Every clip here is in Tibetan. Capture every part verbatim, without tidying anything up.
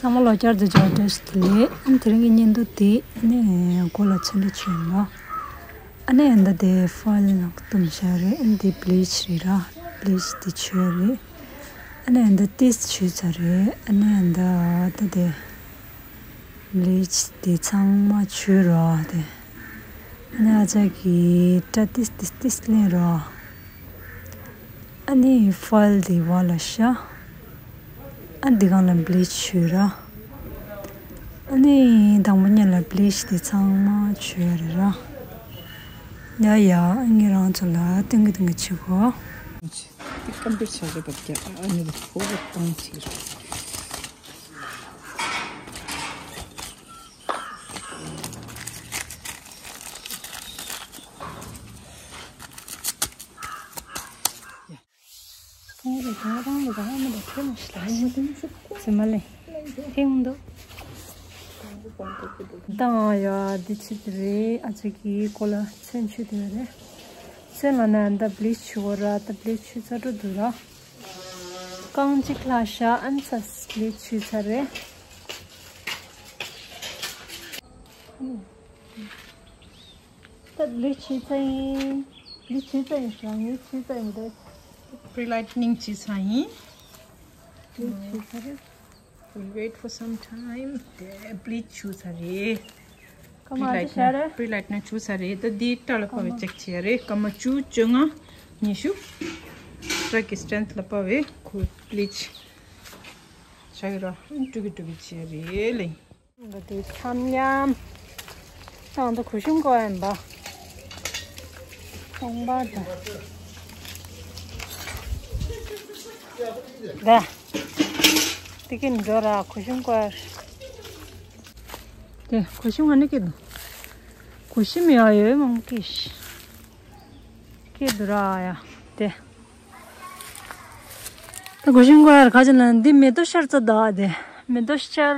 ཚང་མ་ལོ་བསྐྱར་དུ་འབྱོར་བཀྲ་ཤིས་བདེ་ལེགས། ཨ་ནི་དེ་རིང་གི་བརྙན་ཐུང་དེ་ཨ་ནི་མགོ་ལ་ཚོན་ཁྲ་བྱོས་ཡིན་ལ། ཨ་ནི་ཨ་ནི་ད་དེ་ཕོའིལ་ནང་བཏུམས་བཞག་རེད། ཨ་ནི་དེ་བྷི་ལིཆ་རེད་ར། བྷི་ལིཆ་དེ་བྱོས་རེད། ཨ་ནི་ཨ་ནི་ད་ཏིས་བྱོས་ཚར་རེད། ཨ་ནི་ཨ་ནི་ད་ད་དེ་བྷི་ལིཆ་དེ་ཚང་མ་བྱོས་ར་དེ། ཨ་ནི་ཨ་ཅག་གི་སྐྲ་ཏིས་ཏིས་ཏིས་ལེན་ར། ཨ་ནི་ཕོའིལ་དེ་བ་ལ་ཤ། ཨ་འདི་སྒང་ལ་བྷི་ལིཆ་བྱོས་ར། ཨ་ནི་དང་པོ་ཉིད་ལ་བྷི་ལིཆ་དེ་ཚང་མ་བྱོས་རེད་ར། ཡ་ཡ། ཨ་ངས་རང་ཚོ་ལ་སྟོན་གི་སྟོན་གི་བྱེད་གོ། དེ་སྐམ་པའི་ཆ་ཆ་བབ་རྒྱ། ཨ་ནི་ཕོ་བ་བཏང་ཕྱིར། ཁོང་རེ་གང་རང་ལ་གང་མི་འདུག་ཁྱོད་མ་ཤི་ལ་ཡིན་ཟི་མ་ལེ་ཐེང་འདུག་དང་ཡ་འདི་ཆི་དེ་རེད། ཨ་ཅག་གི་གོ་ལ་ཚོན་ཆུ་དེ་རེད། ཚོན་ལ་ན་ད་བྷི་ལིཆ་ཆུ་བོ་ར། ད་བྷི་ལིཆ་ཆུ་ཚ་འགྲོ་འདུག་ར། རྐང་གཅིག་ལྷག་ཤ་ཨན་ཚ་བྷི་ལིཆ་ཆུ་ཚ་རེད། ད་བྷི་ལིཆ་ཆུ་ཚ་ཡིན། བྷི་ལིཆ་ཆུ་ཚ་ཡིན་ཟེར། ངས་ཆུ་ཚ་ཡིན་རེད། Pre-lightening བྱས་ཚར་ཡིན། བྷི་ལིཆ་ཆུ་ཚ་རེད། We'll wait for some time. དེ་བྷི་ལིཆ་ཆུ་ཚར་རེད། སྐར་མ་ཨ་ཅི་ཤར་རེད། Pre-lightener བྱས་ཚར་རེད། ད་འདི་སྐྲ་ལ་ཕབ་པའི་ཅེག་བྱེད་ཡ་རེད། སྐར་མ་བཅུ། བཅོ་ལྔ། ཉི་ཤུ། སྐྲ་གི་སི་ཊེན་ཐི་ལ་ཕབ་པའི་ཁོ་བྷི་ལིཆ་ཆ་གི་ར། འགྲོ་གི་འགྲོ་གི་བྱེད་ཡ་རེད་ལེ། འགའ་དེ་འཆམ་ཉམ། ཏང་དུ་གུ་ཤུམ་ཀོ་ཡན་པ། ཁོང་པ་དང་། ད། དེ་གིན་འགྲོ་ར་གུ་ཤུམ་ཀོ་ཡར། དེ་གུ་ཤུམ་ང་ནི་ཀི་དུ། གུ་ཤུམ་ཡ་ཡོད་མང་ཀི་ཤི། ཀི་དུ་ར་ཡ། དེ། ད་གུ་ཤུམ་ཀོ་ཡར་ཁ་ཅིག་ན་འདི་མེ་ཏོག་ཤར་ཙ་ད་དེ། མེ་ཏོག་ཤར་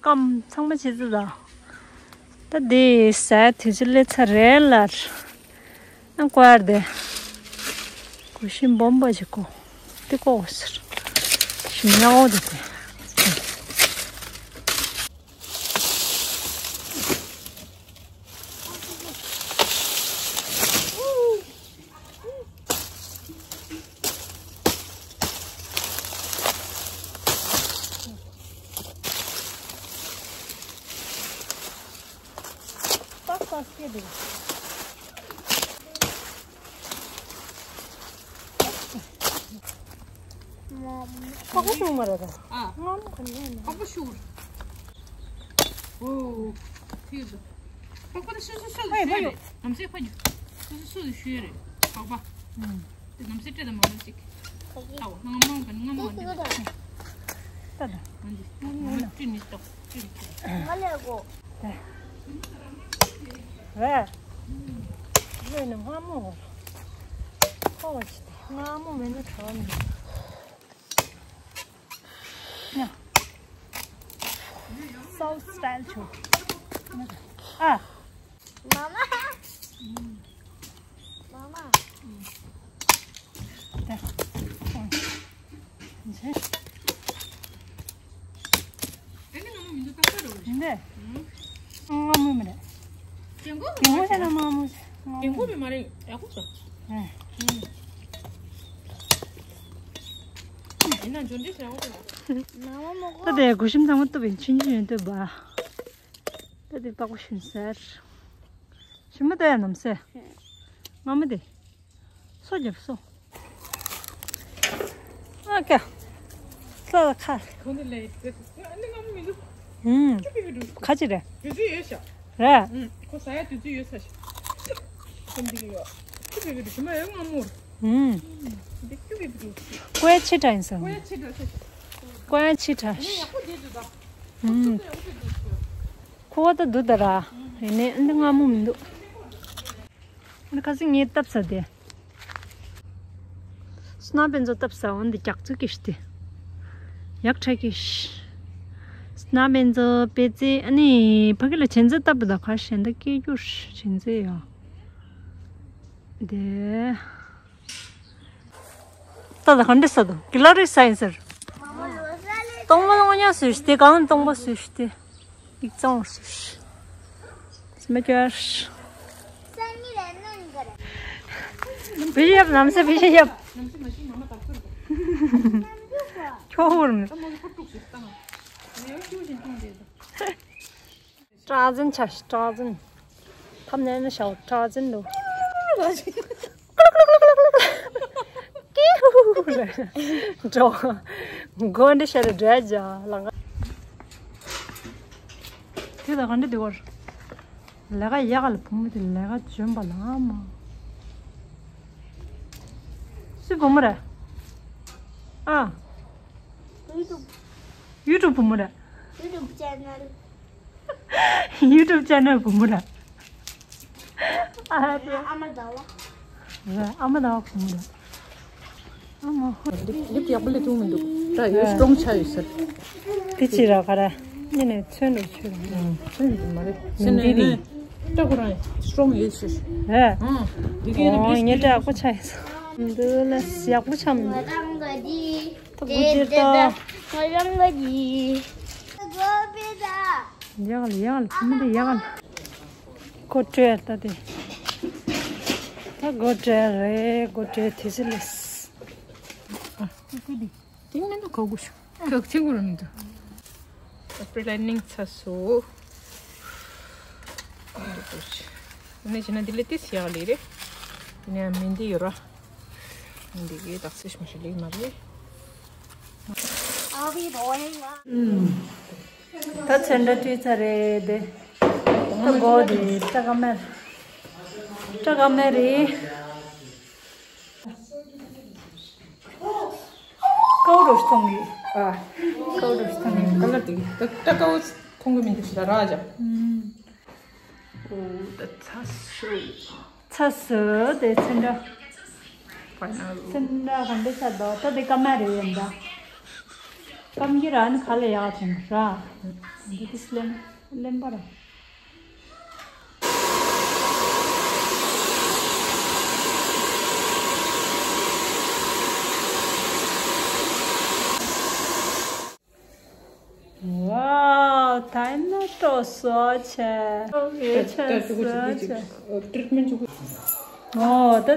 སྐམ་ཚང་མ་བྱེད་ཙ་ད། ད་དེ་ཟ་དུས་ཚོད་སླེབས་ཚར་རེད་ལར། ཨ་ཀོ་ཡར་དེ། གུ་ཤུམ་སྦོམ་པ་ཅིག་ཀོ། དེ་ཀོ་ཟེར། ཞིམ་ཉག་འོ་དེ་དེ། ཏག་ཏག་སྐྱེས་འདུག་པགས་པ་ཤོར་མ་རེད་ད། ཨ། སྔ་མོ་ག་ནས་ཡིན་ན། པགས་པ་ཤོར། ཨོ། ཐིག་འདུག་པགས་པ་དེ་སོ་སོ་སོ་ཨེ་ཕ་ཡོ། ཤོར་རེད། ནམ་སེ་ཕ་ཡོ། སོ་སོ་སོ་ཤོར་རེད། པགས་པ། ཨུམ། དེ་ནམ་སེ་སྤྲད་དང་མ་ལོ་ཅིག་ཨོ། སྔ་མོ་ག་ནས་སྔ་མོ་ག་ནས་ད། ད་ད། ཨ་འདི། སྔ་མོ་སྤྲད་ནས་ཏོག་སྤྲད་ནས་ཁྱེར། ང་ལས་གོ། ད། ཝེ། ཝེ་ནི་སྔ་མོ་གོ། ཁོ་བ་ཅི་སྟེ་སྔ་མོ་མེད་ན་གྲོ་མི། ཡ། སའུ་སི་ཊའིལ་ཆོ། ཨ། མ་མ། མ་མ། ད། ཨོ། ཇེ། ཨ་ནི་སྔ་མོ་མི་འདུག་ཏག་ཏག་རེད། འདི། སྔ་མོ་མི་རེད། རྒན་གོག་རྒན་གོག་བྱས་ན་སྔ་མོ། རྒན་གོག་མི་མ་རེད། ཡག་པོ་བྱས། ཨེ། ཡིན་ན་འཇོན་འདྲེ་ཞིག་ཡག་པོ་བྱས། ད་དེ་གུ་ཤམ་ཚང་མ་བཏུབ་པའི་ཆུན་ཆུན་བཏུབ་པ། ད་དེ་པགས་པ་ཤུན་ཟེར། ཞིམ་མོ་ད་ཡ་ནམ་སེ། སྔ་མོ་དེ། སོ་རྒྱབ་སོ། ཨ་ཀ། ལ་ལ་ཁ། ཁོང་ཚོ་ལས་ཨ་ནི་སྔ་མོ་མི་འདུག་ཧུམ། ཁ་ཅི་རེད། དུས་ཚོད་ཡོད་ཤག་རེད། ཁོ་ཟ་ཡ་དུས་ཚོད་ཡོད་ས་ཤག་ཁོ་འདི་གི་ཡོད། ཁྱི་བེ་བེ་རུ་ཞི་མ་ཡོད་སྔ་མོར། ཧུམ། འདི་ཁྱི་བེ་བེ་རུ། ཀོ་ཡ་ཆི་ཏྲ་ཡིན་ས། ཀོ་ཡ་ཆི་ཏྲ་ས་ཤག་ཀོ་ཡ་ཆི་ཏྲ། ཡག་པོ་བསྡད་འདུག་ད། ཧུམ། ཁོ་ཚོ་ཡག་པོ་བསྡད་འདུག་ཁོ་བ་ད་འདུག་ད་ར། ཡིན་ནའི་འདི་སྔ་མོ་མི་འདུག་འདི་ཁ་སང་ངས་བཏབ་ས་དེ། སྣ་བན་ཚོ་བཏབ་ས་འོན་ཏེ་རྒྱག་ཚུལ་གྱིས་ཏེ། ཡག་ཁྲ་གིས། སྣ་བན་ཚོ་པེ་ཙེ་ཨ་ནི་ཕ་གི་ལ་ཆེན་ཚེ་བཏབ་པ་ད་ཁ་ཞེན་ད་སྐད་རྒྱུར་ཆེན་ཚེ་ཡ། དེ། ད་ལྟ་ག་འདྲ་ཟ་འདུག་གི་ལ་རི་སའིན་སར། སྟོང་པ་སྟོང་ཉག་སུས་ཏེ་གང་སྟོང་པ་སུས་ཏེ། ཡིག་ཚང་སུས། སྨད་ཀྱར། བི་ཞི་ཡབ་ལམ་སེ་བི་ཞི་ཡབ། ཁྱོ་ཧུར་མི། སྐྲག་འཛིན་ཆ་ཤི་སྐྲག་འཛིན། ཐབ་ནས་ནི་ཤའོ་སྐྲག་འཛིན་འདུག་ཀི་ཧུ་ཧུ་ཧུ། འགྲོ། མགོ་འདི་ཤར་འདྲ་ཇ་ལང་། དེ་ལ་ག་འདྲ་འདི་བར། ལས་ཀ་ཡག་ལ་བུ་མོ་དེ་ལས་ཀ་འཇོན་པ་ལ་མ། སུའི་བུ་མོ་རེད། ཨ། ཡུ་ཊུབ། ཡུ་ཊུབ་བུ་མོ་རེད། ཡུ་ཊུབ་ཅེ་ནལ། ཡུ་ཊུབ་ཅེ་ནལ་བུ་མོ་ར། ཨ་དེ། ཨ་མ་ཟླ་བ། ར་ཨ་མ་ཟླ་བ་བུ་མོ་ར། ཨ་མ་ཧོ། ལིབ་ལིབ་ཡག་པོ་ལས་ཐུང་མི་འདུག་ད་ཡོད་སི་ཊོང་ཆ་ཡོད་ཟེར། དེ་ཅི་ར་ག་ར། ཉེ་ནས་ཚོན་རུ་ཆུ་ར། ཚོན་རུ་མ་རེད། ཚོན་འདི་རེད། ད་ཁོ་རང་སི་ཊོང་ཡོད་ཟེར། ར། ཨང་། དེ་གའི་ར་ཨོ་ངས་ད་ཡག་པོ་ཆ་ཡོད་ཟེར། འདི་ལ་ཡག་པོ་ཆ་མི་འདུག་ད་གུ་ཇིར་ཏོ། ཡག་ལ་ཡག་ལ་ཕ་མི་དེ་ཡག་ལ། སྒོ་བྲལ་ད་དེ། ད་སྒོ་བྲལ་རེད་སྒོ་བྲལ་དེ་ཚེ་ལས། ཨ་ཏི་ཏི་དེ། དེ་མིན་འདུག་ག་གུ་ཤུ། ཁག་ཆེན་པོ་ར་མི་འདུག་ཨ་པི་ལ་ནིང་ཚ་སོ། འདི་བྱས་ན་འདི་ལས་ཏིས་ཡག་ལས་རེད། ཡིན་ཡང་མིན་འདི་ཡོད་ར། འདི་གའི་དག་ཚིག་མ་ཞིག་ལེགས་མ་རེད། ད་ཚོན་འདྲ་བྲིས་ཚར་རེད་དེ། ད་སྒོ་དེ་སྐྲ་ཀ་མེར། སྐྲ་ཀ་མེར་རེད། ཀའུ་རོ་ཞིག་མཐོང་གི་ཨ། ཀའུ་རོ་ཞིག་མཐོང་གི་ཀ་ལར་དེ་ད་ད་ཀའུ་མཐོང་གི་མི་འདུག་ཞིག་ད་ར་ཇ། ཨུམ། ཨོ་ད་ཚ་སོ། ཚ་སོ་དེ་ཚོན་འདྲ། ཕའི་ནལ། ཚོན་འདྲ་ག་འདྲ་ཆགས་འདུག་ད་དེ་ཀ་མ་རེད་ཡིན་ད། ཀམ་གི་ར་ནི་ག་ལ་ཡག་ཐོང་ར། འདི་དེ་སི་ལེན་ལེན་པ་ར། ཝའོ། ད་ནི་སྤྲོ་སོ་ཆེ། ཨོ་ད་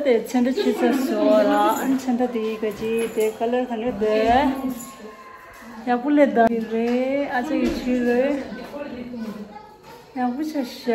དེ་ཚོན་ཁྲ་ཆེ་ཚ་སོ་ར། ཨ་ནི་ཚོན་ཁྲ་དེ་ག་ཅི་དེ་ཀ་ལར་ག་ལེར་དེ་ཡག་པོ་ལས་ད་རེད། ཨ་ཅག་གི་ཆུ་རེད། ཡག་པོ་ཆ་ཤ།